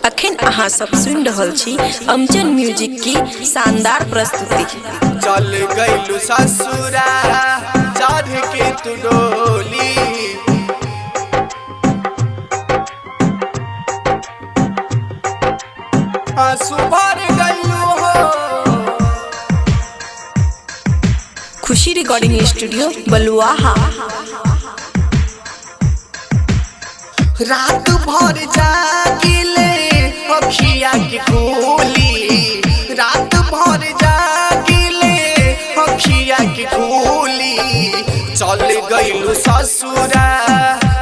अखन अहाँ सब सुनि रहल छी अमचन म्यूजिक की शानदार प्रस्तुति। चल गइलू ससुरा चढ़ के तू डोली। आंसू भर गइलू हो। खुशी रिकॉर्डिंग स्टूडियो बलुआहा। रात भर जागिले अखिया के खोली, रात भर जागिले अखिया के खोली। चल गइलू ससुरा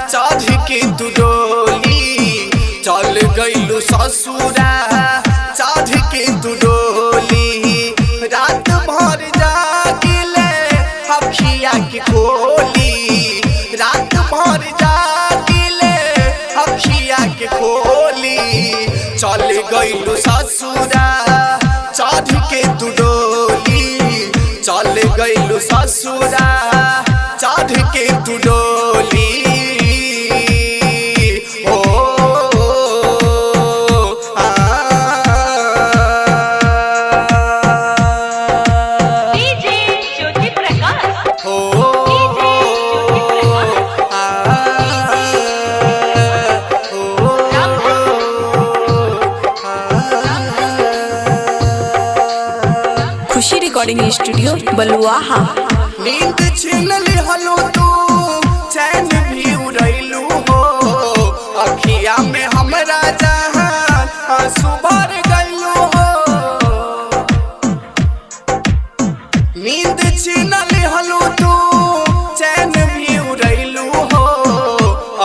चढ़ के तू डोली, चल गइलू ससुरा चढ़ के तू डोली। रात भर जागिले अखिया के खोली, रात भर जागिले अखिया के खोली। चल गइलू ससुरा चढ़ के तू डोली, चल गइलू ससुरा चढ़ के तू डोली। ओ आ, डीजे ज्योति प्रकाश। ओ आ, खुशी रिकॉर्डिंग स्टूडियो बलुआहा। नींद छीन लिहलू तू, चैन भी उड़ैलू हो। अखिया में हमरा जहान आंसू भर गइलू हो। नींद छीन लिहलू तू, चैन भी उड़ैलू हो।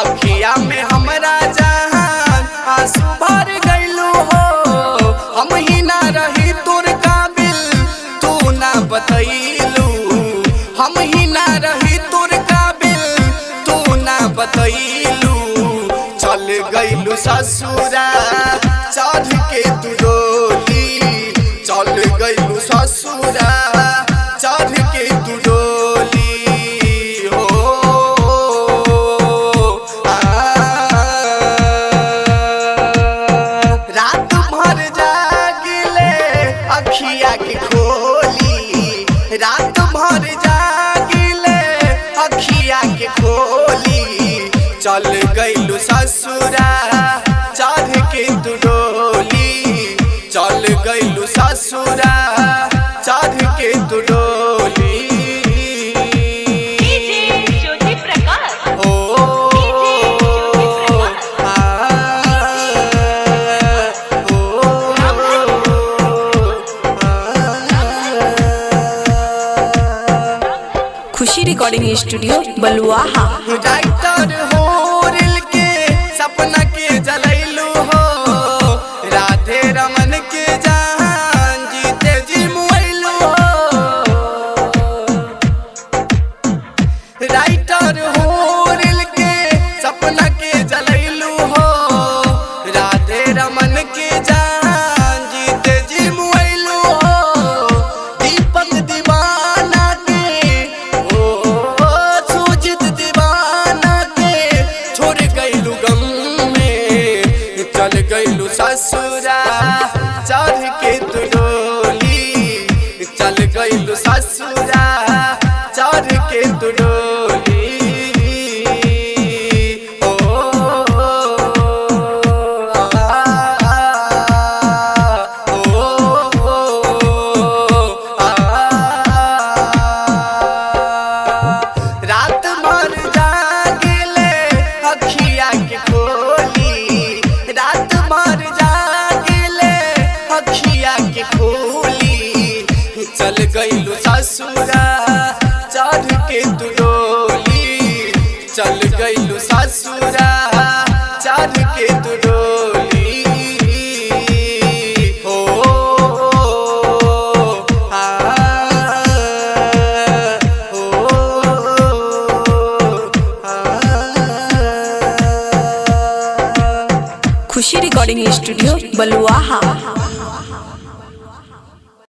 अखिया में हमरा जहान आंसू भर गइलू हो। हम ही ना रही तोर काबिल, तू ना बतैलू। हम ही ना रही तोर काबिल, तू ना बतैलू। चल गइलू ससुरा चढ़ के तू डोली, चल गइलू ससुरा चढ़ के तू डोली। हो आ, रात भर जागिले अखिया के खोली, रात भर जागिले अखिया के खोली। चल गइलू ससुरा चढ़ के तू डोली, चल गइलू ससुरा चढ़ के तू डोली। डीजे ज्योति प्रकाश। ओ आ, ओ खुशी रिकॉर्डिंग स्टूडियो बलुआहा। डाक्टर हो रिल के सपना के जलैलू हो। राधे रमन के जान जीते जी मुआइलू हो। राइटर हो रिल के सपना के जलैलू हो। राधे रमन के जान जीते जी मुआइलू हो। दीपक दीवाना के ओ सुजित दीवाना के छोड़ गइलू गम में, चल गइलू ससुरा चढ़ के तू डोली, चल गइलू ससुरा चढ़ के तू डोली। ओ आ, ओ आ, रात भर जागिले अखिया के खोली, रात भर जागिले अखिया के खोली। चल गइलू ससुरा चढ़ के तू डोली, चल गइलू ससुरा चढ़ के तू डोली। हो आ, ओ आ। खुशी रिकॉर्डिंग स्टूडियो बलुआहा।